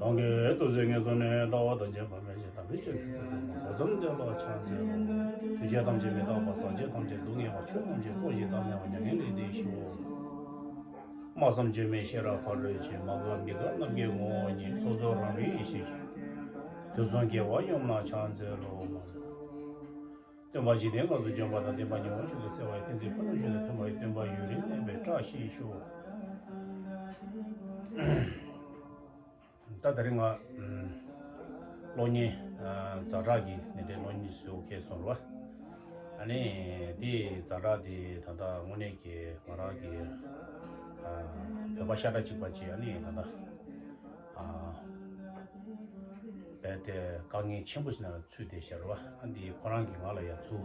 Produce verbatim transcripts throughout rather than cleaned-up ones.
གང་གིས་ཐུགས་བརྩེ་ངེས་བཟུང་ནས། ལྟ་བ་དོན་ཆེན་བར་མེད་ཞིང་། དམ་པའི་ཆོས་ནི་ཐོས་པ་དང་། གོ་ཏམ་དེ་ལ་ཕྱག་འཚལ་ལོ། འདུས་བྱས་ཐམས་ཅད་མི་རྟག་པ། ཟག་བཅས་ཐམས་ཅད་སྡུག་བསྔལ་བ། ཆོས་ཐམས་ཅད་སྟོང་ཞིང་བདག་མེད་པ། མྱ་ངན་ལས་འདས་ཤིའོ། སྨྲ་བསམ་བརྗོད་མེད་ཤེས་རབ་ཕ་རོལ་ཕྱིན། མ་འགགས་མི་འགག་རྣམ་མཁྱེན་ངོ་བོ་ཉིད། སོ་སོ་རང་རིག་ཡེ་ཤེས་ཤིང་། དུས་གསུམ་རྒྱལ་བ་ཡུམ་ལ་ཕྱག་འཚལ་ལོ། སྟོན་པ་འཇིག་རྟེན་ཁམས་སུ་བྱོན་པ་དང་། བསྟན་པ་ཉི་མ་མཆོག་ཏུ་གསལ་བ་ཡི། བསྟན་འཛིན་ཕ་ནུ་རྗེ་ལ་ཐིམ་པ་ཡི། སྟོན་པ་ཡུན་རིང་བརྟན་པའི་བཀྲ་ཤིས་ཤོག། ད་དེ་རིང་ང་གློག་བརྙན་ཛ་དྲག་གི་ནི་དེ་གློག་བརྙན་བཟོ་མཁན་སོང་ར། ཨ་ནི་དེ་ཛ་དྲག་དེ་ད་ལྟ་དངོས་གནས་ཀྱི་ང་རང་གི་བོད་པ་ཤ་ཁྲག་གཅིག་པ་ཅིག་ཨ་ནི་ད་ལྟ་རྦད་དེ་དཀའ་ངལ་ཆེན་པོ་ཞིག་ནང་ལ་ཚུད་བསྡད་ཤག་ར། ཨ་འདི་ཁོ་རང་གིས་ང་ལ་ཡ་ཚུར།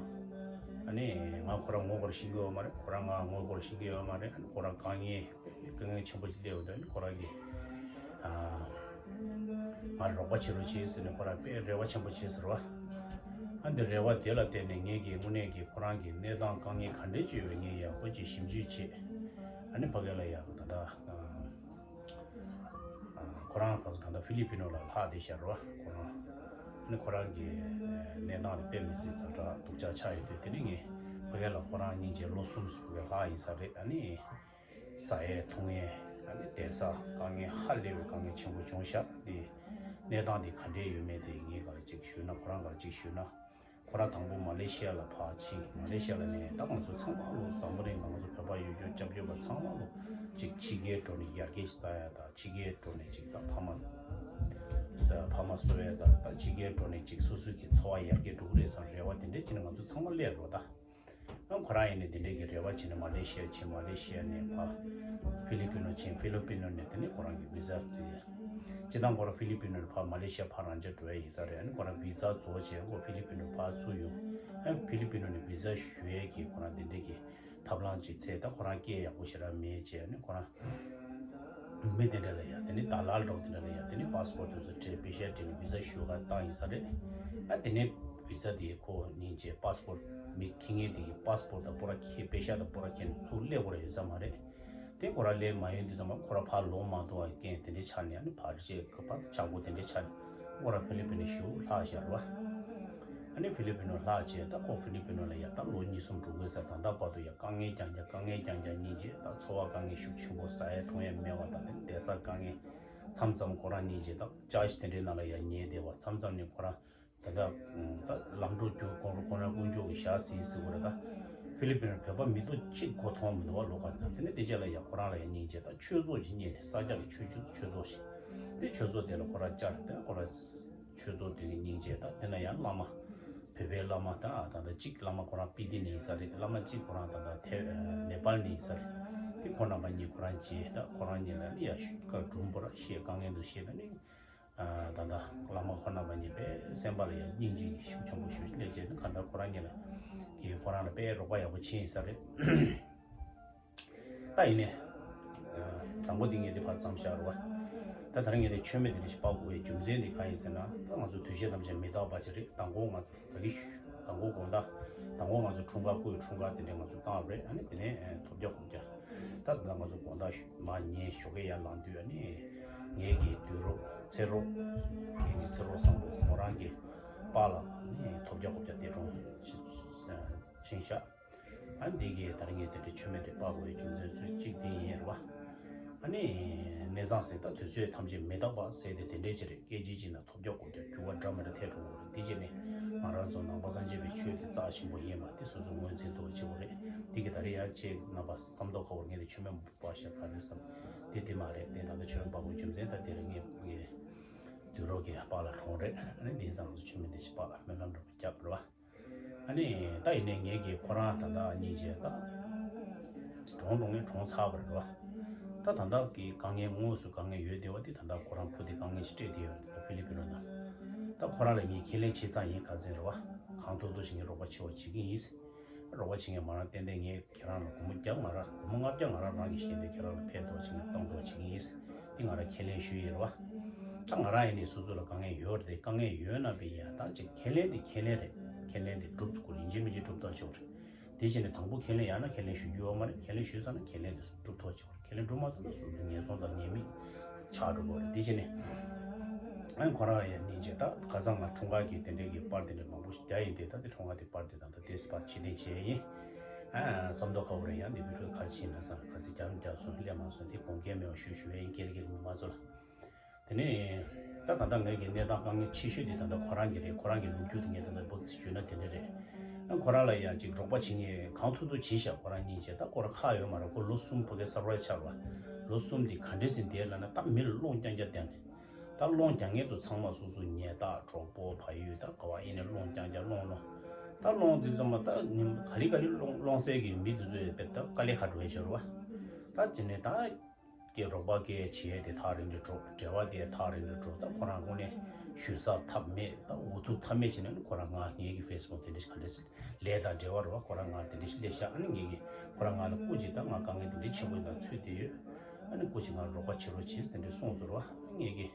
ཨ་ནི་ང་ཁོ་རང་ངོ་སྐོར་ཤེས་ཀྱི་ཡོད་མ་རེད། ཁོ་རང་ང་ངོ་སྐོར་ཤེས་ཀྱི་ཡོད་མ་རེད། ཨ་ནི་ཁོ་རང་དཀའ་ངལ་དཀའ་ངལ་ཆེན་པོ་ཞིག་སླེབས་ཡོད་དུས། ཨ་ནི་ཁོ་རང་གིས་ཨ་ང་རོགས་པ་བྱེད་རོགས་བྱེད་ཟེར་ནས་ཁོ་རང་དཔེ་རེ་བ་ཆེན་པོ་བྱས་ཟེར་བ། ཨ་འདི་རེ་བ་དེ་ལ་བརྟེན་ནས་ངེད་ཀྱིས་དངོས་གནས་ཀྱི་ཁོ་རང་གི་གནས་སྟངས་དཀའ་ངལ་ག་འདྲས་ཅིག་ཡོད་པའི་ངས་ཡག་པོ་ཅིག་ཞིབ་འཇུག་བྱས། ཨ་ནི་ཕ་གི་ལ་ཡག་ད་ལྟ་ཁོ་རང་ཕ་གི་ད་ལྟ་ཧྥི་ལི་པི་ནོ་ལ་ལྷག་བསྡད་ཤག་ར་བ། ཁོ་རང་ཨ་ནི་ཁོ་རང་གི་གནས་སྟངས་དེ་དཔེ་མི་སྲིད་ཛ་དྲག་སྡུག་ཅག་ཆགས་ཡོད་དུས། དེ་ནི་ངས་ཕ་གི་ལ་ཁོ་རང་སྙིང་རྗེ་ལོ་གསུམ་ཕ་གི་ལྷག་ཡིན་ས་རེད། ཨ་ནི་ཟ་ཡས་འཐུང་ཡས་ཨ་ནི་བསྡད་ས་དཀའ་ངལ་ཧ་ལས་པའི་དཀའ་ངལ་ཆེན་པོ་བྱུང་ཤག་དེ་གནས་སྟངས་དེ་ག་འདྲས་ཡོད་མེད་དེ་ངས་ག་རེ་ཅིག་ཞུས་ན། ཁོ་རང་ག་རེ་ཅིག་ཞུས་ན། ཁོ་རང་དང་པོ་མ་ལེ་ཤི་ཡ་ལ་ཕར་ཕྱིན། མ་ལེ་ཤི་ཡ་ལ་ནས་ད་ང་ཚོ་ཚང་མ་ལོ་འཛམ་བུ་གླིང་ལ་ང་ཚོ་བོད་པ་ཡོད་རྒྱུ་སྐྱབས་བཅོལ་བ་ཚང་མ་ལོ་ཅིག་ཕྱི་རྒྱལ་འགྲོ་ནས་ཡར་རྒྱས་ཤིག་བཏང་ཡ་དང་། ཕྱི་རྒྱལ་འགྲོ་ནས་ཅིག་ད་ཕ་མ་ཕ་མ་གསོ་ཡ་དང་། ད་ཕྱི་རྒྱལ་འགྲོ་ནས་ཅིག་སོ་སོའི་གི་འཚོ་བ་ཡར་རྒྱས་འགྲོ་གི་རེད་བསམ་རེ་བ་དེ་འདྲས་བྱས་ནས་ང་ཚོ་ཚང་མ་སླེབས་རོགས་ད། ཨ་ཁོ་རང་ཡིན་ནའི་དེ་འདྲས་ཀྱི་རེ་བ་བྱས་ནས་མ་ལེ་ཤི་ཡ་ཕྱིན། མ་ལེ་ཤི་ཡ་ནས་ཕར་ཧྥི་ལི་པི་ནོ་ཕྱིན། ཧྥི་ལི་པི་ནོ་ནས་དེ་ནས་ཁོ་རང་གི་བི་ཟ་དེ། སྤྱིར་བཏང་ཁོ་རང་ཧྥི་ལི་པི་ནོ་ནས་ཕར་མ་ལེ་ཤི་ཡ་ཕར་རང་འཇགས་འགྲོ་ཡ་ཡིན་ས་རེད། ཨ་ནི་ཁོ་རང་བི་ཟ་རྫོགས་བྱས་ཁོ་ཧྥི་ལི་པི་ནོ་ཕར་ཚུར་ཡོང་། ཨ་ཧྥི་ལི་པི་ནོ་ནས་བི་ཟ་ཞུ་ཡས་ཀྱི་ཁོ་རང་དེ་འདྲས་ཀྱི་ཐབས་ལམ་ཅིག་བཙལ། ད་ཁོ་རང་སྐད་ཡག་པོ་ཞེ་དྲག་མེད་བྱས། ཨ་ནི་ཁོ་རང་མི་དེ་འདྲ་ལ་ཡ་དེ་ནས་ད་ལ་ལོག་དེ་འདྲ་ལ་ཡ་དེ་ནས་པ་སི་པོར་དེ་ཚོ་སྤྲད། པེ་ཤ་སྤྲད་ནས་བི་ཟ་ཞུ་ག་བཏང་ཡིན་ས་རེད། ཨ་དེ་ནས་བི་ཟ་དེ་ཁོ་སྙིང་རྗེ་པ་སི་པོར་མི་འཁྱེར་མཁན་དེ་གི་པ་སི་པོར་དང་པོ་ར་འཁྱེར། པེ་ཤ་དང་པོ་ར་འཁྱེར་ནས་ཚུར་སླེབས་དགོས་ར་ཡོད་ས་མ་རེད། དེ་ཁོ་ར་སླེབས་མ་ཡོང་དུས་ཙམ་པ་ཁོ་ར་ཕར་ལོག་མ་ཐུབ་པའི་རྐྱེན་དེ་འདྲས་ཆགས་ནས། ཨ་ནི་ཕར་ཅིག་ཕར་ཆག་སྒོ་དེ་འདྲས་ཆགས་ནས་ཁོ་ར་ཧྥི་ལི་པི་ནི་ཞུ་ལྷག་ཤག་ར་བ། ཨ་ནི་ཧྥི་ལི་པི་ནོ་ལྷག་བྱས། ད་ཁོ་ཧྥི་ལི་པི་ནོ་ལ་ཡ་ད་ལོ་གཉིས་གསུམ་འགྲོ་དགོས་ས། ད་ལྟ་བར་དུ་ཡ་དཀའ་ངལ་རྐྱང་རྐྱང་། དཀའ་ངལ་རྐྱང་རྐྱང་སྙིང་རྗེ། ད་འཚོ་བ་དཀའ་ངལ་ཤུགས་ཆེན་པོ། ཟ་ཡས་འཐུང་ཡས་མེད་པ་དང་། དེ་བསྡད་ས་དཀའ་ངལ། མཚམས་མཚམས་ཁོ་རང་སྙིང་རྗེ་ད་ཅར་ཇི་དེ་འདྲའི་ནང་ལ་ཡ་ཉལ་བསྡད་པ། མཚམས་མཚམས་ནས་ཁོ་རང་ད་ལྟ་ད་ལམ་འགྲོ་རྒྱུག་གོང་རུ་ཁོ་རང་དཀོན་མཆོག་གི་ཞག་གཟིགས་ཟེར་བ་རེད། ད་ཧྥི་ལི་པིན་བོད་པ་མི་ཐོག་གཅིག་གོ་མཐོང་མི་འདུག་བ། ལོ་ག་ད་དེ་ནས་དེ་རྗེས་ལ་ཡ་ཁོ་རང་ལ་ཡ་སྙིང་རྗེ། ད་ཆོས་ཚོགས་ཅིག་རྙེད་ནས། ས་སྐྱ་གི་ཆོས་ཆོས་ཚོགས་ཤིག་དེ་ཆོས་ཚོགས་དེ་ལ་ཁོ་རང་བཅར། དེ་ཁོ་རང་ཆོས་ཚོགས་དེ་གི་སྙིང་རྗེ། ད་དེ་ན་ཡང་བླ་མ་བོད་པའི་བླ་མ་ད་ད་ད་གཅིག་བླ་མ་ཁོ་རང་སྤི་ཏི་ནས་ཡིན་ས་རེད། བླ་མ་གཅིག་ཁོ་རང་ད་ད་ཐེ་ནེ་པཱལ་ནས་ཡིན་ས་རེད། དེ་ཁོ་རྣམ་པ་གཉིས་ཁོ་རང་མཇལ། ད་ཁོ་རང་གཉིས་ལ་ནི་ཡ་ཤུ་ཀ་གྲུང་པོ་ར་བཤད། དཀའ་ངལ་འདུག་བཤད། ད་ནི་ད་ད་བླ་མ་ཁོ་རྣམ་པ་གཉིས་པས་སེམས་པ་ལ་ཡ་སྙིང་རྗེ་ཤུགས་ཆེན་པོ་ཞུ་སླེབས་བྱས་ནི་ག་འདྲ་ཁོ་རང་གཉིས་ལ་གི་ཁོ་རང་ལ་དཔེ་རོགས་པ་ཡག་པོ་བྱས་ཡིན་ས་རེད། ད་ཡིན་ནས། དང་པོ་འདི་ངས་འདི་ཕར་མཚམས་བཞག་རོགས། ད་ད་རིང་ངས་འདི་མཆོད་མེ་འདི་འདྲ་ཞིག་སྤར་དགོས་པའི་རྒྱུ་མཚན་འདི་གང་ཡིན་ཟེར་ན། ད་ང་ཚོ་འདུས་བྱས་ཐམས་ཅད་མི་རྟག་པ་ཅིག་རེད། དང་པོ་ང་ཚོ་ད་གི་ཞུ་དང་པོ་དགོང་དག་དང་པོ་ང་ཚོ་འཁྲུངས་སྐར་སྐུའི་འཁྲུངས་སྐར་དེ་འདྲ་ང་ཚོ་བཏང་བ་རེད། ཨ་ནི་དེ་ནས་ཐོབ་རྒྱག་གོ་རྒྱག་ད་ད་ལྟ་ང་ཚོ་དགོང་དག་མར་ཉལ་ཞོགས་ཀས་ཡར་ལངས་དུས། ཨ་ནི་ངེད་ཀྱི་དུས་རོགས་ཚེ་རོགས། ངེད་ཀྱི་ཚེ་རོགས་བཟང་པོ་མོ་རང་གི་པཱ་ལགས་ནི་ཐོབ་རྒྱག་གོ་རྒྱག་དེ་གྲོངས་ཕྱིན་ཤག་ཨ་འདི་གའི་ད་རིང་ངས་དེ་འདྲའི་མཆོད་མེ་དེ་སྤར་དགོས་པའི་རྒྱུ་མཚན་ཚུལ་གཅིག་དེ་ཡིན་རེད་བ། ཨ་ནི་གནས་ཚང་ཟེར་ད་དུས་ཚོད་ཐམས་ཅད་མི་རྟག་པ་ཟེར་དེ་དེ་འདྲའི་ཅིག་རེད། སྐད་ཅིག་གཅིག་ན་ཐོབ་རྒྱག་གོ་རྒྱག་འགྱུར་བ་འདྲ་མི་འདྲ་ཐེབས་འགྲོ་གི་རེད། དེ་བྱས་ནས་ང་རང་ཚོ་ནང་པ་སངས་རྒྱས་པའི་ཆོས་དེ་རྩ་ཆེན་པོ་ཡིན་པ་དེ་སོ་སོ་ངོས་འཛིན་ཐུབ་པ་བྱེད་དགོས་རེད། འདི་གི་ད་རེས་ཡར་ཁྱེད་རྣམ་པ་བསམ་ཐོག་ཁ་བོར་ངས་དེ་མཆོད་མེ་སྤར་ཤག་ག་རེ་བསམ། དེ་དེ་མ་རེད། དེ་ད་ལྟ་མཆོད་མེ་སྤར་དགོས་རྒྱུ་མཚན་ད་དེ་རེད། ངས་ངས་དུས་རོགས་ཀྱི་པཱ་ལགས་གྲོངས་རེད། ཨ་ནི་དེང་སང་ང་ཚོ་མཆོད་མེ་དེ་ཞིག་སྤར། སྨོན་ལམ་འདྲ་པོ་བརྒྱབ་རེད་བ། ཨ་ནི་ད་ཡིན་ནའི་ངེད་ཀྱིས་ཁོ་རང་ད་ལྟ་སྙིང་རྗེ་ད་གྲོངས་གྲོངས་ནས་གྲོངས་ཚར་བ་རེད་བ། ད་ད་ལྟ་གི་དཀའ་ངལ་དངོས་སུ་དཀའ་ངལ་ཡོད་བསྡད་པ་དེ་ད་ལྟ་ཁོ་རང་བུ་དེ་དཀའ་ངལ་ཞིག་སྤྲད་བསྡད་ཡོད་རེད། ད་ཧྥི་ལི་པི་ནོ་ནང་ད་ཁོ་རང་ལ་ངས་ཁས་ལེན་བྱས་ཚར་ཡིན། ཁ་སང་རེད་བ། གང་ཐུབ་ཐུབ་ཞིག་ངས་རོགས་པ་བྱེད་པ་བྱེད་ཀྱི་ཡིན། རོགས་པ་བྱེད་མཁན་མ་རང་ཏན་ཏན་ངས་ཁྱེད་རང་ལ་སྒོར་མོ་བརྒྱ་ང་རང་སྒོར་མོ་ལྔ་བརྒྱ་ང་རང་རང་གིས་ཤེས་འདོད་ཁྱེད་རང་ལ་ཕན་ཐོགས་བྱེད་མཁན་གཏོང་ཐུབ་བྱེད་མཁན་ཡིན། འདི་ང་རང་ཁས་ལེན་ཞུས་ཡིན་རེད་བ། ད་ང་རང་ཡིན་ནའི་སོ་སོ་ལ་དཀའ་ངལ་ཡོད་རེད། དེ་དཀའ་ངལ་ཡོད་ན་པའི་ཡ་ད་ཅིག་ཁས་ལེན་དེ་ཁས་ལེན་རེད། ཁས་ལེན་དེ་སྒྲུབ་དགོས། ཡིན་གཅིག་མིན་གཅིག་སྒྲུབ་ཐག་ཆོད་རེད། དེ་བྱས་ནས་དང་པོ་ཁས་ལེན་ཡང་ན་ཁས་ལེན་ཞུ་རྒྱུ་ཡོད་མ་རེད། ཁས་ལེན་ཞུས་ཚར་ན་ཁས་ལེན་དེ་སྒྲུབ་ཐག་ཆོད་རེད། ཁས་ལེན་སྒྲུབ་མ་ཐུབ་ན་སོ་སོ་ངན་སོང་དང་ཉེས་དམིགས་ཆགས་འགྲོ་གི་རེད། དེ་བྱས་ནས། ཨ་ཁོ་རང་ཡང་སྙིང་རྗེ། ད་ཁ་སང་ང་འཁྲུངས་སྐར་གྱི་དེ་འདྲའི་གི་པར་དེ་འདྲ་མང་པོ་ཞིག་རྒྱག་ཡིན་ཏེ། ད་དེ་འཁྲུངས་སྐར་དེ་པར་དེ་དང་ད་དེ་སི་པར་ཕྱིར་འཐེན་བྱས་ཡིན། ཨ་བསམ་དོན་ཁ་བོ་རེད། ཡང་འདི་བི་ཌིའོ་ག་རེ་བྱས་ན་བསམ། ག་ཚོད་རྒྱག་རྒྱག་སོང་། སླེབས་མ་སོང་། དེ་དགོངས་འགལ་མེད་པ་ཞུ་ཞུ་ཡ་ཡིན། སྐད་སྐད་མི་མ་ཚོ་ལ། དེ་ནས་ད་ད་ལྟ་ངའི་གི་གནས་སྟངས་དཀའ་ངལ་ཆེ་ཤོས་དེ་ད་ལྟ་ཁོ་རང་གི་རེད། ཁོ་རང་གི་ལོ་རྒྱུས་དེ་ངས་ད་ལྟ་བུ་ཞིག་བརྗོད་ན་དེ་འདྲ་རེད། ཨ་ཁོ་རང་ལ་ཡང་ཅིག་རོགས་པ་བྱེད་མཁན་གང་ཐུབ་ཐུབ་བྱས་ཤག་ཁོ་རང་སྙིང་རྗེ། ད་ཁོ་རང་ཁག་ཡོད་མ་རེད། ཁོ་ལོ་གསུམ་ཕ་གི་སར་བའིབ་ཆགས་པ། ལོ་གསུམ་དེ་ག་འདྲས་ཟིན་བསྡད་ལབ་ན། ད་མི་ལ་སློང་རྐྱང་རྐྱང་བསྡད་ནས། ད་སློང་རྐྱང་ངེས་འདུག་ཚང་མ་སོ་སོ་ཉེ་འདབས་གྲོགས་པོ་ཕ་ཡུལ་ད་ག་བ་ཡིན་ནས་སློང་རྐྱང་རྐྱང་སློང་སློང་། ད་སློང་དུས་ཙམ་པ་ད་ཉིན་ག་ལེ་ག་ལེ་སློང་སློང་སའི་གི་མི་དེ་ཚོ་ཡོད་པས་ད་དཀའ་ལས་ཁག་འགྲོ་ཡ་ཆེ་རུ་བ། ད་དེ་ནས་ད་ཀྱི་རོགས་པ་སྐད་བྱས་དེ་ཐག་རིང་དུ་འགྲོ། འབྲེལ་བ་དེ་ཐག་རིང་དུ་འགྲོ། ད་ཁོ་རང་དངོས་གནས་ཞུ་ས་ཐབས་མེད། ད་འུ་ཐུག་ཐབས་མེད་བྱས་ནས་ཁོ་རང་ང་ངེད་ཀྱི་ཕེ་སི་བུག་དེ་འདྲ་ག་འདྲ་ལས་དང་འབྲེལ་བ་རུ་བ། ཁོ་རང་ང་དེ་འདྲ་སླེབས་ཤག་ཨ་ནི་ངེད་ཀྱི་ཁོ་རང་ང་ལ་སྐུ་མཁྱེན། ད་ང་དཀའ་ངལ་དེ་འདྲ་ཆེན་པོ་ཡིན་ན་ཚུད་དེ་ཡོད། ཨ་ནི་སྐུ་མཁྱེན་ང་རོགས་པ་བྱེད་རོགས་བྱེད་དེ་འདྲ་གསུངས་སོང་རུ་བ། ངེད་ཀྱི་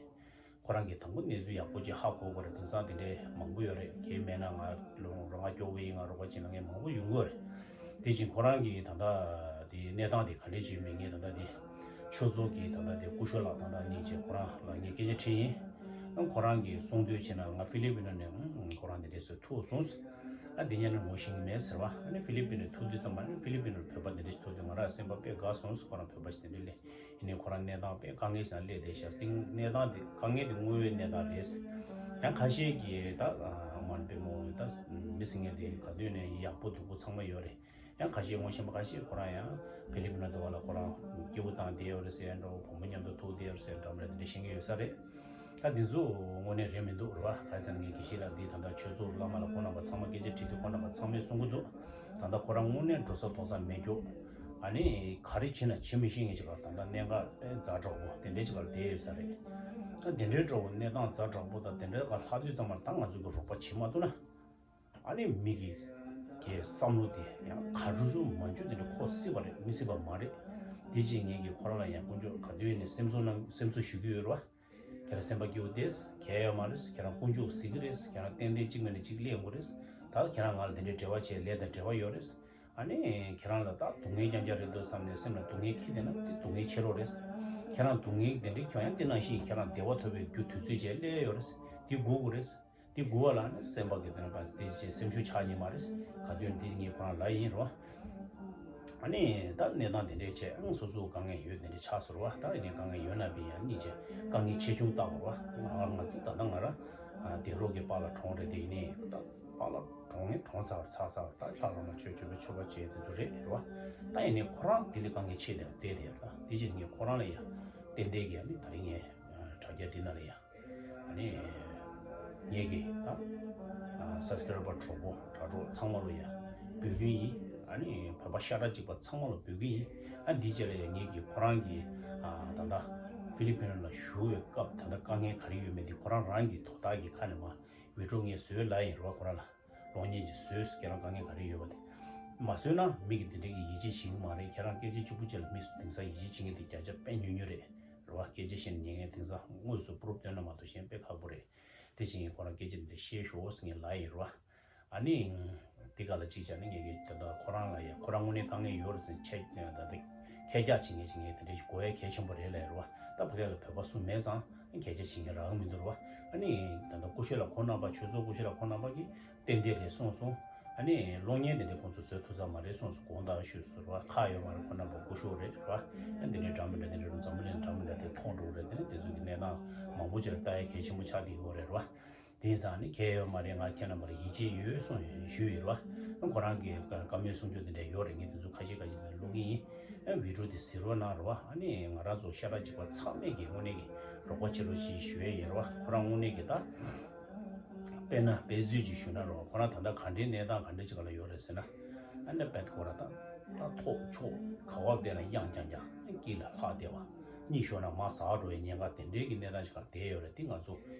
ཁོ་རང་གིས་དང་པོ་གནས་ཚུལ་ཡག་པོ་ཅིག་ཧ་གོ་དགོས་རེད། དེང་སང་དེ་འདྲའི་མང་པོ་ཡོད་རེད། ཁྱེད་མེད་ན་ང་ལོ་རང་ང་སྐྱོ་བོ་ཡིན། ང་རོགས་པ་བྱེད་ན་ངས་མང་པོ་ཡོང་གི་རེད། དེ་བཞིན་ཁོ་རང་གིས་ད་ལྟ་དེ་གནས་སྟངས་དེ་ག་འདྲས་བྱུང་མེད། ངས་ད་ལྟ་དེ་ཆོས་ཚོགས་ཀྱི་ད་ལྟ་དེ་སྐུ་ཞབས་ལགས་དང་ད་སྙིང་རྗེ་ཁོ་རང་ལ་ངས་སྐད་ཆ་དྲིས་ཡིན། ཨ་ཁོ་རང་གིས་གསུང་དོན་བྱས་ན་ང་ཧྥི་ལི་པིན་ནས་ཨ་ཁོ་རང་དེ་འདྲས་སེ་ཐུག་སོང་། ཨ་དེ་ཉིན་ནས་ངོ་ཤེས་ཀྱི་མེད་ཟེར་བ། ཨ་ནི་ཧྥི་ལི་པིན་ནས་ཐུག་དུས་ཙམ་པ་ཨ་ནི་ཧྥི་ལི་པིན་ནས་བོད་པ་དེ་འདྲས་ཐུག་དུས་ང་རང་སེམས་པ་དཔེ་དགའ་སོང་། ཁོ་རང་བོད་པ་ཞིག་དེ་འདྲས་སླེབས། ཡིན་ནའི་ཁོ་རང་གནས་སྟངས་དཔེ་དཀའ་ངལ་ཞིག་ནང་སླེབས་བསྡད་ཤག་སྟེང་གནས་སྟངས་དེ་དཀའ་ངལ་དེ་དངོས་ཡོད་གནས་སྟངས་རེད། ཡང་ཁ་ཤས་ཀྱིས་ད་མ་འདྲ་མོ་ད་མི་ཟེར་མཁན་དེ་ག་དུས་ནས་ཡག་པོ་སྡུག་པོ་ཚང་མ་ཡོད་རེད། ཡང་ཁ་ཤས་ངོ་ཤེས་པ་ཁ་ཤས་ཁོ་རང་ཡང་ཧྥི་ལི་པིན་ནང་འདུག་བ་ལ། ཁོ་རང་སྐྱིད་པོ་བཏང་བསྡད་ཡོད་རེད་ཟེར་འདྲ་བོ། བུ་མོ་མཉམ་དུ་ཐུག་བསྡད་ཡོད་རེད་ཟེར་འདྲ་མོ་རེད། དེ་འདྲ་བཤད་མཁན་ཡོད་ས་རེད། ད་འདི་ཚོ་དངོས་གནས་རེད་མི་འདུག་རེད་བ། ག་རེ་ཟེར་ན་ངས་དགེ་བཤེས་ལགས་འདི་ད་ལྟ་ཆོས་ཚོགས་བླ་མ་ལ་ཁོང་རྣམ་པ་ཚང་མ་སྐད་ཆ་དྲིས་དུས་ཁོང་རྣམ་པ་ཚང་མས་གསུང་གི་འདུག་ད་ལྟ་ཁོ་རང་དངོས་གནས་འགྲོ་ས་འདུག་ས་མེད་རྒྱུ། ཨ་ནི་ག་རེ་བྱས་ན་བྱེད་མི་ཤེས་མཁན་ཅིག་ལ་ད་ལྟ་གནད་འགག་དཔེ་ཛ་དྲག་པོ་དེ་འདྲའི་ཅིག་ལ་བསྡད་ཡོད་ས་རེད། ད་དེ་འདྲའི་འདྲ་བོ་གནས་སྟངས་ཛ་དྲག་པོ་དང་དེ་འདྲའི་སྒང་ལྷག་དུས་ཙམ་པར་ད་ང་ཚོ་གི་རོགས་པ་བྱེད་མ་ཐུབ་ན། ཨ་ནི་མི་གི་གི་བསམ་བློ་དེ་ཡང་ག་རུ་རུ་མ་འཇུ་དེ་འདྲ་འཁོར་སྲིད་པ་རེད། མི་སྲིད་པ་མ་རེད། དེ་རྗེས་ངེད་ཀྱིས་ཁོ་རང་ལ་ཡང་དཀོན་མཆོག་ག་དུས་ནས་སེམས་གསོ་གནང་། སེམས་གསོ་ཞུ་གི་ཡོད་རེད་བ། ཁྱེད་རང་སེམས་པ་སྐྱིད་པོ་བསྡད། གལ་ཡོད་མ་རེད། ཁྱེད་རང་དཀོན་མཆོག་གཟིགས་ཀྱི་རེད། ཁྱེད་རང་ཏན་ཏན་གཅིག་མིན་ནས་གཅིག་སླེབས་དགོས་རེད། ད་ཁྱེད་རང་ང་ལ་དེ་འདྲའི་འབྲེལ་བ་བྱས། ལས་དང་འབྲེལ་བ་ཡོད་རེད། ཨ་ནི་ཁྱེད་རང་ལ་ད་སྡུག་བསྔལ་རྐྱང་རྐྱང་རེད་འདུག་བསམ་ནས་སེམས་ལ་སྡུག་བསྔལ་འཁྱེར་བསྡད་ན་དེ་སྡུག་བསྔལ་ཆེ་རོགས་རེད། ཁྱེད་རང་སྡུག་བསྔལ་དེ་འདྲའི་ཁྱོད་ཡང་དེ་ནང་བཞིན་ཁྱེད་རང་བདེ་བ་ཐོབ་པའི་རྒྱུ་དུས་ཚོད་བྱས་སླེབས་ཡོད་རེད། དེ་སྒུག་དགོས་རེད། དེ་སྒུག་པ་ལ་ནི་སེམས་པ་གི་དོན་པ་དེ་བྱས་སེམས་ཤུགས་ཆག་ཉེན་མ་རེད། ག་དུས་འདི་ངས་ཁོ་རང་ལ་ཡིན་རོ། ཨ་ནི་ད་གནས་སྟངས་དེ་འདྲས་བྱས་ཨང་སོ་སོ་དཀའ་ངལ་ཡོད་དེ་འདྲས་ཆགས་སོང་རོ། ད་ཡིན་ནའི་དཀའ་ངལ་ཡོད་ན་བི་ཡང་གཉིས་བྱས་དཀའ་ངལ་ཆེ་ཆུང་བལྟ་དགོས་རོ། ང་ང་ཚོ་ད་ལྟ་ང་རང་ཨ་དེ་རོགས་ཀྱི་པཱ་ལགས་གྲོངས་རེད། དེ་ཡིན་ནའི་ད་པཱ་ལགས་གྲོངས་ངས་གྲོངས་ཚར་ཚར་ད་ལྷ་ལ་མ་ཆོས་ཆོས་པ་ཆོས་པ་བྱས་དེ་ཚོ་རེད་རོ། ད་ཡིན་ནའི་ཁོ་རང་དེ་ལས་དཀའ་ངལ་ཆེ་དེ་བསྡད་དེ་ད་དེ་བྱས་ངས་ཁོ་རང་ལ་ཡང་ཏན་ཏན་གྱི་ཨ་ནི་ད་རིང་ངས་དྲ་རྒྱ་འདི་ན་ལ་ཡང་ཨ་ནི་ངེད་ཀྱི་ད་ཨ་སབ་སི་ཀ་རའི་བར་གྲོགས་པོ་དྲ་གྲོགས་ཚང་མ་ལ་ཡང་འབོད་སྐུལ་ཡིན། ཨ་ནི་བོད་པ་ཤ་ཁྲག་གཅིག་པ་ཚང་མ་ལ་འབོད་སྐུལ་ཡིན། ཨ་འདི་རྗེས་ལ་ཡང་ངེད་ཀྱིས་ཁོ་རང་གི་ཨ་ད་ལྟ་ཧྥི་ལི་པིན་ལ་བཞུགས་པའི་སྐབས་ད་ལྟ་དཀའ་ངལ་ག་རེ་ཡོད་མེད་འདི་ཁོ་རང་རང་གི་དོ་བདག་གི་ཁ་ནས་མ་བི་ཌི་ཡོ་ངས་བཟོས་ལ་ཡིན་རོ། ཁོ་རང་ལ་གློག་བརྙན་གྱི་བཟོས། ཁྱེད་རང་དཀའ་ངལ་ག་རེ་ཡོད་པ་དེ་མ་བཟོས་ན་མི་གི་དེ་འདྲའི་གི་ཡིད་ཆེས་བྱེད་ཀྱི་མ་རེད། ཁྱེད་རང་སྐད་ཆ་གཅིག་པུ་གཅིག་ལ་མི་སུ་དེང་སང་ཡིད་ཆེས་བྱེད་མཁན་དེ་བརྒྱ་ཆ་དཔེ་ཉུང་ཉུང་རེད། རེད་བ། སྐད་ཆ་བཤད་ན་ཉན་མཁན་དེང་སང་དངོས་སུ་པུ་རུབ་སྟོན་ན་མ་གཏོགས་གཞན་དཔེ་ཁག་པོ་རེད། དེ་བཞིན་ཁོ་རང་སྐད་ཆ་འདི་བཤད་ཤོག་ཟེར་ངས་ལབ་ཡིན་རེད་བ། ཨ་ནི། འདི་ག་ལ་གཅིག་བྱས་ན་ངས་ཀྱི་ད་ལྟ་ཁོ་རང་ལ་ཡ་ཁོ་རང་དངོས་གནས་དཀའ་ངལ་ཡོད་རེད་ཟེར་ཁྱེད་ད་ལྟ་ཁྱེད་རྒྱག་བྱེད་མཁན་བྱེད་མཁན་དེ་འདྲ་ཞིག་དགོས་ཡ་གལ་ཆེན་པོ་རེད་ལབ་ཡིན་རེད་བ། ད་ཕ་གི་ལ་བོད་པ་སུ་མེད་ཙང་ཁྱེད་རྒྱག་བྱེད་མཁན་རག་གི་མི་འདུག་རེད་བ། ཨ་ནི། ད་ལྟ་སྐུ་ཞབས་ལགས་ཁོང་རྣམ་པ་ཆོས་ཚོགས་སྐུ་ཞབས་ལགས་ཁོང་རྣམ་པ་གིས་ཏན་ཏན་རེད་གསུངས་སོང་། ཨ་ནི་གློག་བརྙན་དེ་འདྲ་ཁོང་ཚོས་བཟོ་ཐུབ་ས་མ་རེད་གསུངས་སོང་། དགོངས་དག་ཞུས་སོང་རེད་བ། ཁག་ཡོད་མ་རེད། ཁོང་རྣམ་པ་སྐུ་ཞབས་རེད་རེད་བ། ཨ་འདི་འདྲའི་འདྲ་མི་འདྲ་དེ་འདྲ་རུ་འཛམ་བུ་གླིང་འདྲ་མི་འདྲ་དེ་མཐོང་འགྲོ་གི་རེད། དེ་ནི་དེ་ཚོ་གི་གནས་སྟངས་མང་པོ་ཅིག་ལ་ལྟ་ཡ་གལ་ཆེན་པོ་ཆགས་ཀྱི་ཡོད་རེད་རེད་བ། དེ་ཡིན་ཙང་ནི་ཁྱད་ཡོད་མ་རེད། ང་ཁྱེད་རྣམ་པ་ལ་ཡིད་ཆེས་ཡོད་གསུངས་ཞུས་ཡོད་རེད་བ། ཁོ་རང་གི་བཀའ་མོལ་གསུང་རྒྱུ་དེ་འདྲ་ཡོད་རེད། ངས་དེ་ཚོ་ཁ་ཤས་ཁ་ཤས་དེ་འདྲ་བླུག་གི་ཡིན། ཨ་བི་ཌི་ཡོ་དེ་གཟིགས་རོགས་གནང་རེད་བ། ཨ་ནི་ང་རང་ཚོ་ཤ་ཁྲག་གཅིག་པ་ཚང་མས་ཀྱི་དངོས་གནས་ཀྱི་རོགས་པ་བྱེད་རོགས་ཞེས་ཞུ་ཡས་ཡིན་རེད་བ། ཁོ་རང་དངོས་གནས་ཀྱི་ད་དཔེར་ན་དཔེ་མཛོད་ཅིག་ཞུ་ན་རེད་བ། ཁོ་རང་ད་ལྟ་ག་འདྲའི་གནས་སྟངས་ག་འདྲ་ཅིག་ལ་ཡོད་རེད་ཟེར་ན། ཨ་ནི་བེད་ཁོ་ར་ད་ད་ཐོག་ཕྱོགས་ག་བ་བསྡད་ན་གཡང་རྐྱང་རྐྱང་དཀྱིལ་ལ་ལྷག་བསྡད་བ། གཉིད་ཤོར་ན་མར་ཟག་འགྲོ་བའི་ཉེན་ཁ་དེ་འདྲའི་གི་གནས་སྟངས་ཤིག་ག་བསྡད་ཡོད་རེད། དེ་ང་ཚོ་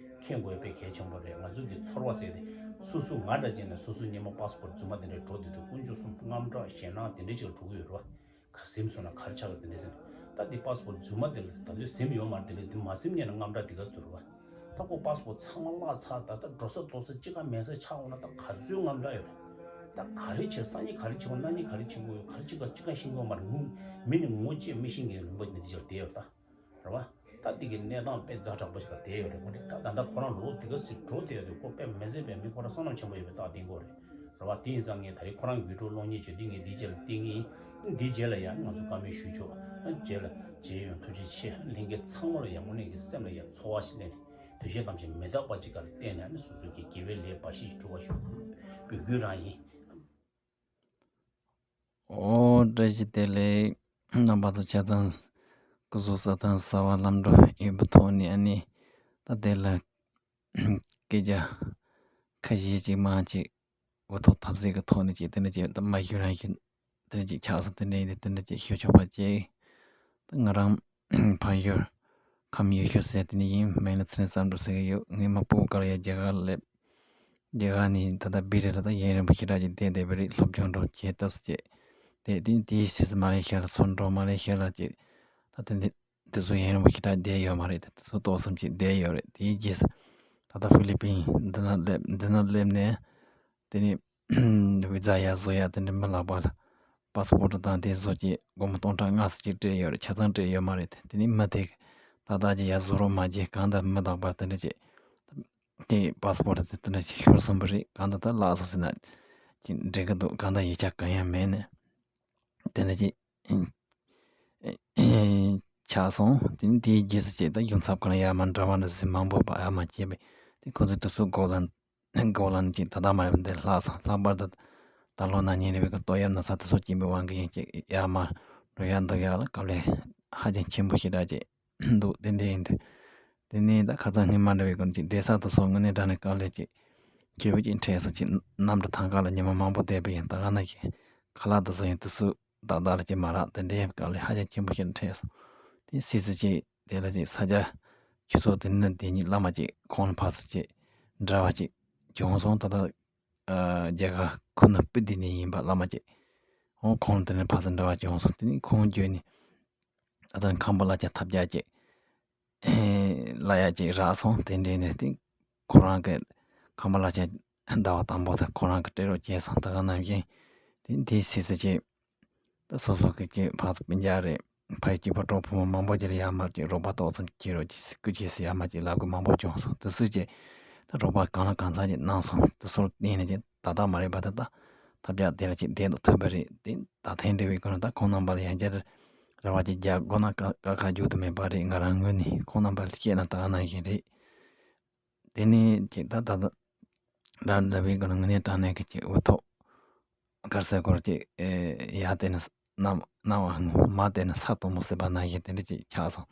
མཁྱེན་དགོས་དཔེ་གལ་ཆེན་པོ་རེད། ང་ཚོ་གི་ཚོར་བ་ཟེར་ཏེ་སོ་སོ་ང་འདྲ་བྱས་ན་སོ་སོ་སྔོན་མ་པ་སི་པོར་རྫུན་མ་དེ་འདྲ་འགྲོ་དུས་དུས་དཀོན་མཆོག་གསུམ་དངངས་སྐྲག་ཞེད་སྣང་དེ་འདྲ་ཅིག་ལ་འགྲོ་གི་ཡོད་རེད་བ། ག་སེམས་སོང་ན་ག་རེ་ཆགས་ཀྱི་དེ་འདྲ་ཟེར་ནས། ད་འདི་པ་སི་པོར་རྫུན་མ་དེ་ལ་ད་ལོས་སེམས་ཡོད་མ་རེད། དེ་ལས་དེ་མ་སེམས་ཉན་ན་དངངས་སྐྲག་དེ་ག་ཚོད་རེད་བ། ད་ཁོ་པ་སི་པོར་ཚང་མ་བརླག་ཚར། ད་ད་འགྲོ་ས་འདུག་ས་གཅིག་ཀ་མེད་ས་ཆགས་འོང་ན་ད་ག་ཚོད་དངངས་སྐྲག་ཡོད་རེད། ད་ག་རེ་བྱེད། སང་ཉིན་ག་རེ་བྱེད་དགོས། གནངས་ཉིན་ག་རེ་བྱེད་དགོས། ག་རེ་བྱེད་དགོས། གཅིག་ཀ་གཅིག་ཀ་ཤེས་ཀྱི་ཡོད་མ་རེད། ངུ་མི་ནི་ངོ་ཅེས་མི་ཤེས་མཁན་ལུང་པ་འདི་འདི་ཆར་བསྡད་ཡོད་ད། རེད་བ། ད་འདི་གི་གནས་སྟངས་དཔེ་ཛ་དྲག་པོ་ཞིག་ལ་བསྡད་ཡོད་རེད། ཁོ་འདི་ད་ད་ལྟ་ཁོ་རང་ལོ་འདི་ག་ཚོད་འགྲོ་བསྡད་ཡོད་དུས་ཁོ་དཔེ་མི་སྲིད་པའི་མི་ཁོ་རང་བསོད་ནམས་ཆེན་པོ་ཡོད་པའི་རྟགས་བསྟན་གྱི་ཡོད་རེད། རེད་བ། དེ་ཡིན་ཙང་ངས་ད་རེས་ཁོ་རང་བི་ཌིའོ་གློག་བརྙན་བྱས་འདི་ངས་འདིའི་རྗེས་ལ་བསྟན་གྱི་ཡིན། འདིའི་རྗེས་ལ་ཡང་ང་ཚོ་བཀའ་མོལ་ཞུས་ཆོག་རྗེས་ལ་མཇལ་ཡོང་། ཐུགས་རྗེ་ཆེ། ལྷན་རྒྱས་ཚང་མ་ལ་ཡང་དངོས་གནས་ཀྱི་སེམས་ལ་ཡང་ཚོར་བ་ཞིག་སླེབས་ནས་འདུ་ཤེས་ཐམས་ཅད་མི་རྟག་པ་ཅིག་ག་ལ་བརྟེན་ནས་ཨ་ནི་སོ་སོ་གི་དགེ་བའི་ལས་འབའ་ཞིག་སྒྲུབ་པ་ཞུ་འབོད་སྐུལ་རང་ཡིན། ཨོ་བཀྲ་ཤིས་བདེ་ལེགས། རྣམ་པ་ཚོ་ཆ་ཚང་། སྐུ་གཟུགས་གསལ་ཐང་གསལ་བ་ལམ་འགྲོ་ཡོད་པའི་ཐོག་ནས་ཨ་ནི་ད་དེ་ལ་སྐད་ཆ་ཁ་ཤས་ཅིག་མང་ཅིག་འུ་ཐོག་ཐབས་ཟད་ཀྱི་ཐོག་ནས་ཅིག་དེ་འདྲ་ཅིག་ད་མ་ཞུ་རང་ཞུ་དེ་འདྲ་ཅིག་ཆགས་སོང་། དེ་འདྲ་ཡིན་དུས་དེ་འདྲ་ཅིག་ཞུ་ཆོག་པ་བྱས། ད་ང་རང་ཕ་ཡུལ་ཁམས་ཡུལ་ཤུལ་ཟེར་དེ་ནས་ཡིན། མིང་ལ་ཚེ་རིང་བསམ་འགྲུབ་ཟེར་གྱི་ཡོད། ངའི་མ་སྤུ་གུ་སྒང་ལ་ཡ་རྒྱ་གར་སླེབས། རྒྱ་གར་ནས་ད་ལྟ་བི་རི་ལ་ད་ཡུན་རིང་པོ་ཞེ་དྲག་ཅིག་བསྡད་བསྡད་པ་རེད། སློབ་སྦྱོང་འགྲོ་བྱས་སྐབས་སུ་བྱས། དེ་དེ་དེའི་ཕྱིས་སུ་མ་ལེ་ཤི་ཡ་ལ་ཚུར་འགྲོ། མ་ལེ་ཤི་ཡ་ལ་ཅིག་ད་དེ་འདི་དེ་ཚོ་ཡུན་རིང་པོ་ཞེ་དྲག་བསྡད་ཡོད་མ་རེད། དེ་ཚོ་ཏོག་ཙམ་ཅིག་བསྡད་ཡོད་རེད། དེའི་རྗེས་སུ་ད་ལྟ་ཧྥི་ལི་པིན་འདི་ན་སླེབས། འདི་ན་སླེབས་ནས་དེ་ནས་བི་ཛ་ཡར་བཟོ་ཡ་དེ་འདྲ་མི་ལག་པ་ལ་པ་སི་པོར་ཊི་དང་དེ་བཟོ་ཅིག་སྒོར་མོ་སྟོང་ཕྲག་ལྔ་ཙམ་ཅིག་སྤྲད་ཡོད་རེད། ཆ་ཚང་སྤྲད་ཡོད་མ་རེད། དེ་ནས་མི་དེ་ཏག་ཏག་ཅིག་ཡར་བཟོ་རོགས་མ་བྱེད་གང་ལྟར་མི་ལག་པ་དེ་འདྲ་ཅིག་དེ་པ་སི་པོར་ཊི་དེ་དེ་འདྲ་ཅིག་ཤོར་སོང་བ་རེད། གང་ལྟར་ད་བརླག་སོང་ཟེར་ན་ཅིག་འགྲིག་གི་འདུག་གང་ལྟར་ཡིག་ཆ་གང་ཡང་མེད་ནས་དེ་འདྲ་ཅིག་ཆགས་སོང་། དེ་ནས་དེའི་རྗེས་སུ་བྱས་ད་གཞུང་ཚབ་ཁང་ལ་ཡར་མར་འབྲེལ་བ་འདྲ་ཟེར་མང་པོ་ཕར་ཡར་མར་བྱས་པས། དེ་ཁོ་ཚོས་དུས་ཚོད་འགོར་ལ་འགོར་ལ་ནི་ཅིག་ད་ལྟ་མ་རེད་པ། འདི་ལྷག་སོང་། ལྷག་པར་དུ་ད་ལོ་ན་ཉིན་རེ་བའི་གི་ཏོག་དབྱིབས་ན་ཚ་དེ་ཚོ་སྐྱེས་པའི་དབང་གིས་ཡིན། ཅིག་ཡར་མར་འགྲོ་ཡག་འདུག་ཡག་ལ་དཀའ་ལས་ཧ་ཅང་ཆེན་པོ་ཞེ་དྲག་ཅིག་འདུག་དེ་འདྲ་ཡིན་དུས། དེ་ནས་ད་ཁ་སང་སྔོན་མ་འདྲ་བའི་སྒང་ཅིག་བསྡད་ས་དེ་ཚོ་དངོས་གནས་དྲང་གནས་དཀའ་ལས་ཅིག་ཁེ་པོ་ཅིག་འཕྲད་སོང་། ཅིག་གནམ་གྲུ་ཐང་ག་ལ་ཉི་མ་མང་པོ་བསྡད་པ་ཡིན། ད་ག་ནང་བཞིན་ཁ་ལག་དེ་ཚོ་ཡང་དུས་ཚོད་ཏག་ཏག་ལ་ཅིག་མ་རག་དེ་འདྲའི་དཀའ་ལས་ཧ་ཅང་ཆེན་པོ་ཞིག་འཕྲད་སོང་། དེ་སྲིད་སུ་ཅིག་དེ་ལ་ཅིག་ས་ཆ་ཆུ་ཚོད་དེ་ནས་དེ་ཉིད་བླ་མ་ཅིག་ཁོང་ལ་ཕར་ཚུར་ཅིག་འབྲེལ་བ་ཅིག་བྱུང་སོང་། ད་ལྟ་ཨ་རྒྱ་གར་ཁུ་ནུ་སྤི་ཏི་ནས་ཡིན་པ་བླ་མ་ཅིག་འོ་ཁོང་དེ་ནས་ཕར་ཚུར་འབྲེལ་བ་བྱུང་སོང་། དེ་ནས་ཁོང་བརྒྱུད་ནས་ཨ་ད་ཁམས་པ་གླ་ཆ་ཐབས་ཆག་ཅིག་གླ་ཡག་ཅིག་རག་སོང་། དེ་འདྲ་ནས་དེ་ཁོ་རང་གི་ཁམས་པ་གླ་ཆ་ཟླ་བ་དང་པོ་དེ་ཁོ་རང་གིས་སྤྲད་རོགས་བྱས་སོང་། ད་ག་ནང་བཞིན་དེ་དེའི་སྲིད་སུ་ཅིག་ད་སོ་སོ་གི་ཅིག་ཕར་ཚུར་སྤུན་ཀྱག་རེད། ཕ་ཡུལ་གཅིག་པ་གྲོགས་པོ་མང་པོ་ཅིག་ལ་ཡར་མར་ཅིག་རོགས་པ་ཏོག་ཙམ་བྱེད་རོགས་ཅིག་སྐུ་མཁྱེན་ཟེར་ཡར་མར་ཅིག་ལབ་དགོས་མང་པོ་བྱུང་སོང་། དེ་ཚོས་ཅིག་ད་རོགས་པ་གང་ལ་གང་འཚམ་ཅིག་གནང་སོང་། དེ་ཚོར་བརྟེན་ནས་ཅིག་ད་ལྟ་མ་རེད་པ། ད་ལྟ་ཐབས་ཆག་དེ་ལ་ཅིག་བསྡད་དུ་ཐུབ་པ་རེད། དེ་ད་ཐེངས་འདྲ་བའི་སྒང་ལ་ད་ཁོང་རྣམ་པ་ལ་ཡང་བསྐྱར་རེ་བ་ཅིག་རྒྱག་དགོས་ན་དཀའ་དཀའ་ཁག་འཇུག་ཏུ་མེད་པ་རེད། ང་རང་ངོས་ནས་ཁོང་རྣམ་པ་ལ་བཤད་ན་ད་ག་ནང་བཞིན་རེད། དེ་ནས་ཅིག་ད་ད་ད་ར་འདྲ་བའི་སྒང་ལ་དངོས་གནས་དྲང་གནས་ཀྱི་ཅིག་འུ་ཐོག་ག་རེ་ཟེར་དགོས་རེད། ཅིག་ཨེ་ཡར་བལྟས་ན་གནམ་གནམ་འོག་མར་བལྟས་ན་ས་དོག་མོ་ཟེར་བ་ནང་བཞིན་དེ་འདྲ་ཅིག་ཆགས་སོང་།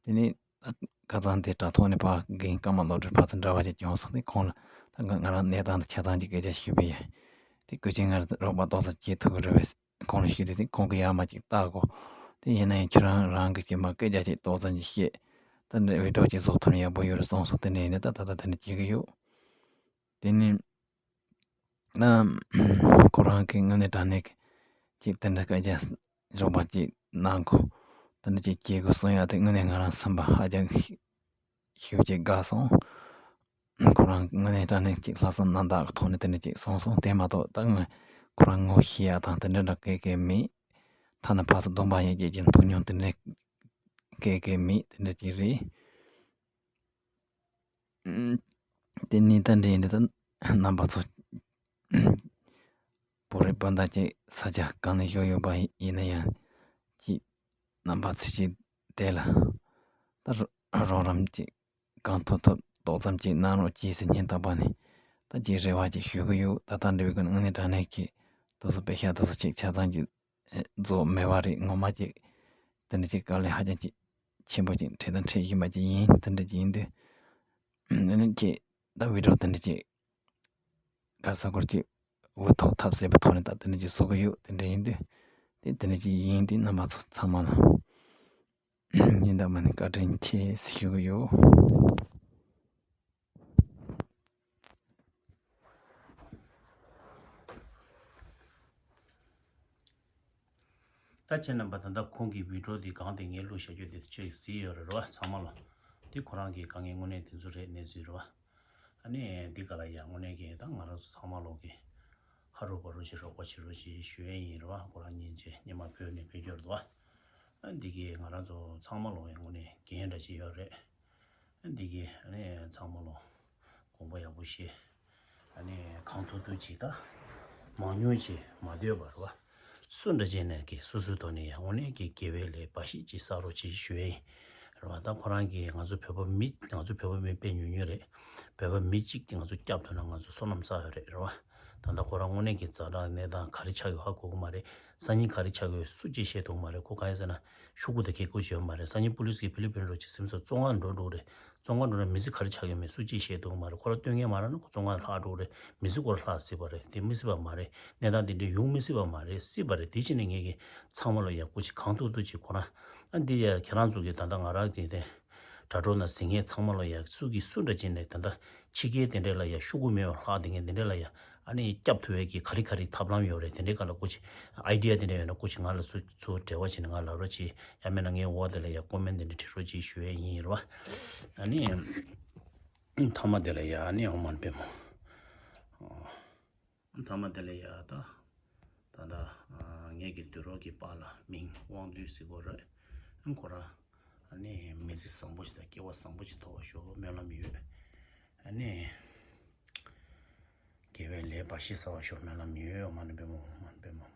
དེ་ནས་ཁ་སང་དེ་དྲ་ཐོག་ནས་ཕར་རྒན་ཀརྨ་བློ་གྲོས་ཕར་ཚུར་འདྲ་བ་ཅིག་བྱུང་སོང་། དེ་ཁོང་ལ་ད་ང་ང་རང་གནས་སྟངས་དང་ཆ་ཚང་གི་སྐད་ཆ་ཞུས་པ་ཡིན། དེ་སྐུ་མཁྱེན་ང་རོགས་པ་ཏོག་ཙམ་བྱེད་ཐུབ་ཀྱི་རེད་པས། ཁོང་ལ་ཞུས་དུས་དེ་ཁོང་གིས་ཡར་མར་ཅིག་བལྟ་དགོས། དེ་ཡིན་ན་ཡང་ཁྱོད་རང་རང་གི་ཅིག་མར་སྐད་ཆ་ཅིག་ཏོག་ཙམ་ཅིག་བཤད། ད་འདྲ་བི་ཌིའོ་ཅིག་བཟོ་ཐུབ་ན་ཡག་པོ་ཡོད་རེད་གསུངས་སོང་། དེ་འདྲ་ཡིན་ནའི་ད་ད་ལྟ་དེ་འདྲ་བྱེད་ཀྱི་ཡོད། དེ་ནས་ཨ་ཁོ་རང་གིས་དངོས་གནས་དྲང་གནས་ཀྱི་ཅིག་དེ་འདྲ་སྐད་ཆ་རོགས་པ་ཅིག་གནང་དགོས། དེ་འདྲ་ཅིག་བྱེད་དགོས་གསུང་ཡག་དེ་དངོས་གནས་ང་རང་སེམས་པ་ཧ་ཅང་ཤུགས་ཅིག་དགའ་སོང་། ཁོ་རང་དངོས་གནས་དྲང་གནས་ཅིག་ལྷག་བསམ་རྣམ་དག་གི་ཐོག་ནས་དེ་འདྲ་ཅིག་གསུངས་སོང་། དེ་མ་གཏོགས་ད་ང་ཁོ་རང་ངོ་ཤེས་ཡག་དང་དེ་འདྲ་འདྲ་ག་གེ་མེད། ཐ་ན་ཕར་ཚུར་སྡོམ་པ་ཡང་བརྒྱབ་ཀྱི་ཐུག་མྱོང་དེ་འདྲ་ག་གེ་མེད། དེ་འདྲ་ཅིག་རེད། ཨམ། དེ་ནས་ད་འདྲ་ཡིན་དུས་ད་རྣམ་པ་ཚོ་བོད་རིགས་སྤུན་ཟླ་ཅིག་ས་ཆ་གང་ནས་བཞུགས་ཡོད་པ་ཡིན་ན་ཡང་ཅིག་རྣམ་པ་ཚོས་ཅིག་དེ་ལ་ད་རོགས་རམ་ཅིག་གང་ཐུབ་ཐུབ་ཏོག་ཙམ་ཅིག་གནང་རོགས་གྱིས་ཟེར་སྙིང་ཐག་པ་ནས་ད་ཅིག་རེ་བ་ཅིག་ཞུ་གི་ཡོད། ད་ལྟ་འདྲ་བའི་སྒང་དངོས་གནས་དྲང་གནས་ཀྱི་དེ་ཚོ་པེ་ཤག་དེ་ཚོ་ཅིག་ཆ་ཚང་ཅིག་རྫོགས་མེད་པ་རེད། ངོ་མ་ཅིག་དེ་འདྲ་ཅིག་དཀའ་ལས་ཧ་ཅང་ཅིག་ཆེན་པོ་ཅིག་འཕྲད་དང་འཕྲད་བཞིན་པ་ཅིག་ཡིན། དེ་འདྲ་ཅིག་ཡིན་དུས་ཨ་ནི་ཅིག་ད་བི་ཌིའོ་དེ་འདྲ་ཅིག་ག་རེ་ཟེར་དགོས་རེད། ཅིག་འུ་ཐོག་ཐབས་ཟད་པའི་ཐོག་ནས་ད་དེ་འདྲ་ཅིག་བཟོ་གི་ཡོད། དེ་འདྲ་ཡིན་དུས་དེ་དེ་འདྲ་ཅིག་ཡིན་དུས་རྣམ་པ་ཚོ་ཚང་མ་ལ་ཡིན་ད་མ་ནི་བཀའ་དྲིན་ཆེ་ཟེར་ཞུ་གི་ཡོད། ད་ཁྱེད་རྣམ་པ་ད་ལྟ་ཁོང་གི་བི་ཌིའོ་འདི་གང་དེ་ངས་བླུགས་བཞག་རྒྱུ་དེ་ཁྱེད་གཟིགས་ཡོད་རེད་རོ། ཚང་མ་ལ་འདི་ཁོ་རང་གི་དཀའ་ངལ་དངོས་གནས་དེ་ཚོ་རེད། གནས་ཚུལ་རོ། ཨ་ནི་འདི་ག་ལ་ཡང་དངོས་གནས་ཀྱི་ད་ང་རང་ཚོ་ཚང་མ་ལོག་གི་ཧ་རུ་བ་རུ་ཞིག་རོགས་པ་བྱེད་རོགས་ཞེས་ཞུ་ཡས་ཡིན་རོ། ཁོ་རང་སྙིང་རྗེ། སྙེ་མ་བོད་ནས་བོད་སྐྱོར་འདུག་ཨ་འདི་གིས་ང་རང་ཚོ་ཚང་མ་ལོ་ཡང་དངོས་གནས་འགན་འདྲ་ཅིག་ཡོད་རེད། ཨ་འདི་གིས་ཨ་ནི་ཚང་མ་ལོ་དགོངས་པ་ཡག་པོ་བཞེས། ཨ་ནི་གང་ཐུབ་ཐུབ་ཅིག་ད་མང་ཉུང་ཅིག་མ་འདོད་པ་རེད་བ། སུ་འདྲ་བྱས་ནས་ཀྱི་སོ་སོའི་ཐོག་ནས་ཡང་དངོས་གནས་ཀྱི་དགེ་བའི་ལས་འབའ་ཞིག་ཅིག་བསགས་རོགས་ཅིག་ཞུ་ཡ་ཡིན། རེད་བ། ད་ཁོ་རང་གིས་ང་ཚོ་བོད་པ་མི་ང་ཚོ་བོད་པ་མི་དཔེ་ཉུང་ཉུང་རེད། བོད་པ་མི་གཅིག་གིས་ང་ཚོ་སྐྱབས་ཐུབ་ན་ང་ཚོ་བསོད་ནམས་བསགས་ཡོད་རེད། རེད་བ། ད་ལྟ་ཁོ་རང་དངོས་གནས་ཀྱི་ཛ་དྲག་གནས་སྟངས་ག་རེ་ཆགས་ཡོད་ཧ་གོ་གི་མ་རེད། སང་ཉིན་ག་རེ་ཆགས་ཡོད་སུ་གཅིག་ཤེས་ཐུབ་མ་རེད། ཁོ་གང་ཡིན་ཟེར་ན་ཤོག་གུ་དང་ཁེ་ཁུ་ཅིག་ཡོད་མ་རེད། སང་ཉིན་པུ་ལི་སི་གིས་ཕི་ལི་པིན་རོགས་ཅིག་ཟིན་སོང་། བཙོན་ཁང་འགྲོ་འགྲོ་རེད། བཙོན་ཁང་འགྲོ་ན་མི་ཚེ་ག་རེ་ཆགས་ཡོད་མེད་སུ་གཅིག་ཤེས་ཐུབ་མ་རེད། ཁོ་རང་སྟོན་མཁན་མ་རག་ན་ཁོ་བཙོན་ཁང་ལྷག་འགྲོ་རེད། མི་ཚེ་ཁོ་རང་ལྷག་སྲིད་པ་རེད། དེ་མི་སྲིད་པ་མ་རེད། གནས་སྟངས་དེ་འདྲ་ཡོང་མི་སྲིད་པ་མ་རེད། སྲིད་པ་རེད། དེ་ཕྱིན་ནས་ངེད་ཀྱིས་ཚང་མ་ལ་ཡག་པོ་ཅིག་གང་ཐུབ་ཐུབ་ཅིག་ཁོ་རང་ཨ་འདི་ཡ་ཁྱེད་རང་ཚོ་གིས་ད་ལྟ་ང་རང་གི་དེ་དྲ་གྲོགས་ན་གཟིགས་མཁན་ཚང་མ་ལ་ཡ་སུ་གིས་སུ་འདྲ་བྱས་ནས་ད་ལྟ་ཕྱི་རྒྱལ་དེ་འདྲ་ལ་ཡ་ཤོག་གུ་མེད་པ་ལྷག་བསྡད་མཁན་དེ་འདྲ་ལ་ཡ་ཨ་ནི་སྐྱབས་ཐུབ་ཡས་ཀྱི་ག་རེ་ག་རེ་ཐབས་ལམ་ཡོད་རེད། དེ་འདྲའི་སྒང་ལ་སྐུ་མཁྱེན་ཨའི་ཌི་ཡ་དེ་འདྲ་ཡོད་ན་སྐུ་མཁྱེན་ང་ལ་ཚུར་ཚུར་འབྲེལ་བ་བྱས་ནས་ང་ལབ་རོགས་གྱིས། ཡང་མིན་ན་ངའི་འོག་དེ་ལ་ཡ་ཀོ་མེན་དེ་འདྲ་བྲིས་རོགས་གྱིས་ཞུ་ཡས་ཡིན་རེད་བ། ཨ་ནི་མཐའ་མ་དེ་ལ་ཡ་ཨ་ནི་ཨོཾ་མ་ཎི་པདྨེ། མཐའ་མ་དེ་ལ་ཡ་ད་ད་ད་ངེད་ཀྱི་དུད་འགྲོ་གི་པཱ་ལགས་མིང་དབང་འདུས་ཟེར་གོ་རེད། ཁོ་རང་ཨ་ནི་མི་ཚེ་བཟང་པོ་ཞིག་དང་སྐྱེ་བ་བཟང་པོ་ཞིག་ཐོབ་པར་ཤོག་སྨོན་ལམ་ཡོད། ཨ་ནི་དགེ་བའི་ལས་འབའ་ཞིག་བསགས་པར་ཤོག་སྨོན་ལམ་ཡོད། ཨོཾ་མ་ཎི་པདྨེ་ཧཱུྃ། ཨོཾ་མ་ཎི་པདྨེ་ཧཱུྃ།